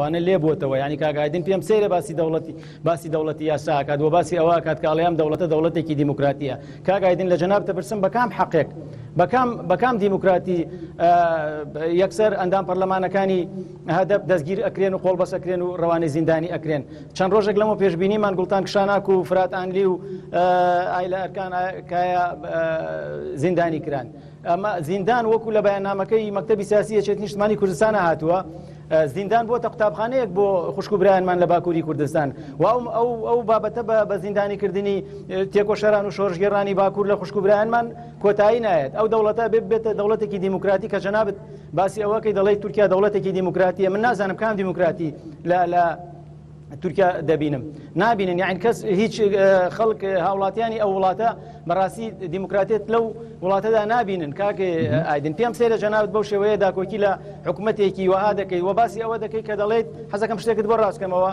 وانە لێ بۆتەوە یانی کاک ئایدن پێم سەیرە باسی دەوڵەتی باسی دەوڵەتی یاسا ئەکات و باسی ئەوە ئەکات کە ئەڵێ ئەم دەوڵەتە دەوڵەتێکی دیموکراتیە کاک ئایدن لە جەنابتە پرسم بە کام حەقێک بە کام بە کام دیموکراتی یەکسەر ئەندام پەرلەمانەکانی هەدەپ دەستگیر ئەکرێن و قۆڵبەس ئەکرێن و ڕەوانەی زیندانی ئەکرێن چەند ڕۆژێک لەمە پێشبینیمان گوڵتان کشاناک و فرات ئانلی و ئایلە ئەرکان کایا زیندانی کران ئەمە زیندان وەکو لە بەیاننامەکەی مەکتەبی سیاسی یەکێتی نیشتمانی کوردستانە هاتووە زیندان بۆتە قوتابخانەیەک بۆ خوشک و برایانمان لە باکووری کوردستان و ئەو ئەو ئەو بابەتە بە بە زیندانیکردنی تێکۆشەران و شۆڕشگێڕانی باکوور لە خوشک و برایانمان کۆتایی نایەت ئەو دەوڵەتە بێ بێتە دەوڵەتێکی دیموکراتی کە جەنابت باسی ئەوەکەی دەڵێی تورکیا دەوڵەتێکی دیموکراتیە من نازانم کام دیموکراتی لە لە تورکیا دەبینم نابینن یاعین کەس هیچ خەڵک هاوڵاتیانی ئەو وڵاتە بەڕاستی دیموکراتێت لەو وڵاتەدا نابینن کاک ئایدن پێم سەیرە جەنابت بەو شێوەیە داکۆکی لە حکوومەتێکی وەها دەکەی و باسی ئەوە دەکەی کە دەڵێیت حەزەکەم شتێکت بۆ ڕاستکەمەوە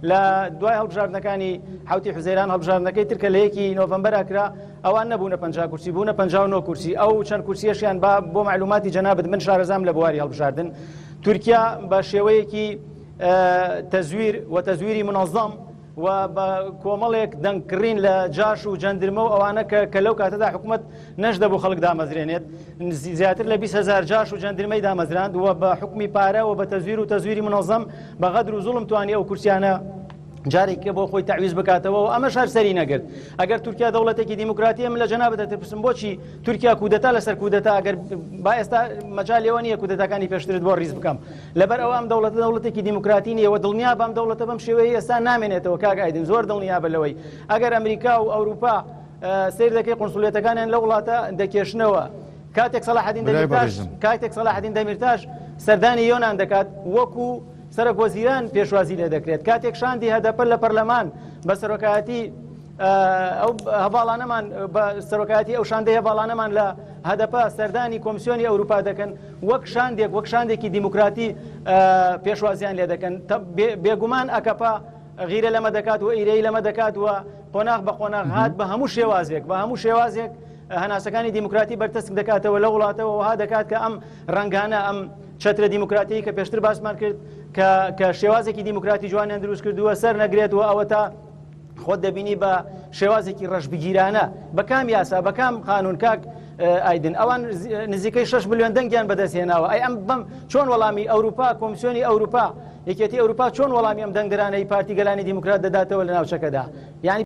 لە دوای هەڵبژاردنەکانی حوتی حوزەیران هەڵبژاردنەکەی تر کە لە یەکی نۆڤەمبەر کرا ئەوان نەبوونە 50 کورسی بوونە 59 کورسی ئەو چەند کورسیەشیان با بۆ معلوماتی جەنابت من شارەزام لە بواری هەڵبژاردن تورکیا بە شێوەیەکی تەزویر و تەزویری منەزەم و بە کۆمەڵێک دەنگ کڕین لە جاش و جەندرمە و ئەوانە کە کە لەو کاتەدا حکوومەت نەش دەبوو خەڵک دامەزرێنێت زیاتر لە 20هزار جاش و جەندرمەی دامەزراند و بە حکومی پارە و بە تەزویر و تەزویری منەزەم بە غەدر و زوڵم توانی ئەو کورسیانە جارێکە بۆ خۆی تەعویز بکاتەوە و ئەمەش هەر سەری نەگرت ئەگەر تورکیا دەوڵەتێکی دیموکراتیە من لە جەنابت دەپرسم بۆچی تورکیا کودەتا لەسەر کودەتا ئەگەر با ئێستا مەجال لێوە نییە کودەتاکانی پێشترت بۆ ڕیز بکەم لەبەر ئەوە ئەم دەوڵەتە دەوڵەتێکی دیموکراتی نییە و دڵنیا بە ئەم دەوڵەتە بەم شێوەیە ئێستا نامێنێتەوە کاک ئایدن زۆر دڵنیا بە لەوەی ئەگەر ئەمریکا و ئەوروپا سیر دەکەی قونسولیەتەکانیان لە وڵاتە دەکێشنەوە کاتێک سەلاحەدین دەمیرتاش کاتێک سەلاحەدین دەمیرتاش سەردانی یۆناان دەکات وەکو سەرۆک وەزیران پێشوازی لێ دەکرێت کاتێک شاندی هەدەپە لە پەرلەمان بە سەرۆکایەتی ئەو هەڤاڵانەمان بە سەرۆکایەتی ئەو شاندەی هەڤاڵانەمان لە هەدەپە سەردانی کۆمسیۆنی ئەوروپا دەکەن وەک شاندێک وەک شاندێکی دیموکراتی پێشوازیان لێ دەکەن بێگومان ئەکەپە غیرە لەمە دەکات و ئیرەی لەمە دەکات و قۆناغ بە قۆناغ هات بە هەموو شێوازێک بە هەموو شێوازێک هەناسەکانی دیموکراتی بەرتەسک دەکاتەوە لە وڵاتەوە وها دەکات کە ئەم ڕەنگانە ئەم چەترە دیموکراتی کە پێشتر باسمان کرد کە کە شێوازێکی دیموکراتی جوانیان دروست کردووە سەر نەگرێت و ئەوە تا خۆت دەبینی بە شێوازێکی ڕەشبگیرانە بە کام یاسا بە کام قانون کاک ئایدن ئەوان نزیکەی 6 ملیۆن دەنگیان بەدەست هێناوە ئەی ئەم بەم چۆن وەڵامی ئەوروپا کۆمسیۆنی ئەوروپا یەکێتی ئەوروپا چۆن وەڵامی ئەم دەنگدەرانەی پارتی گەلانی دیموکرات دەداتەوە لە ناوچەکەدا یعنی.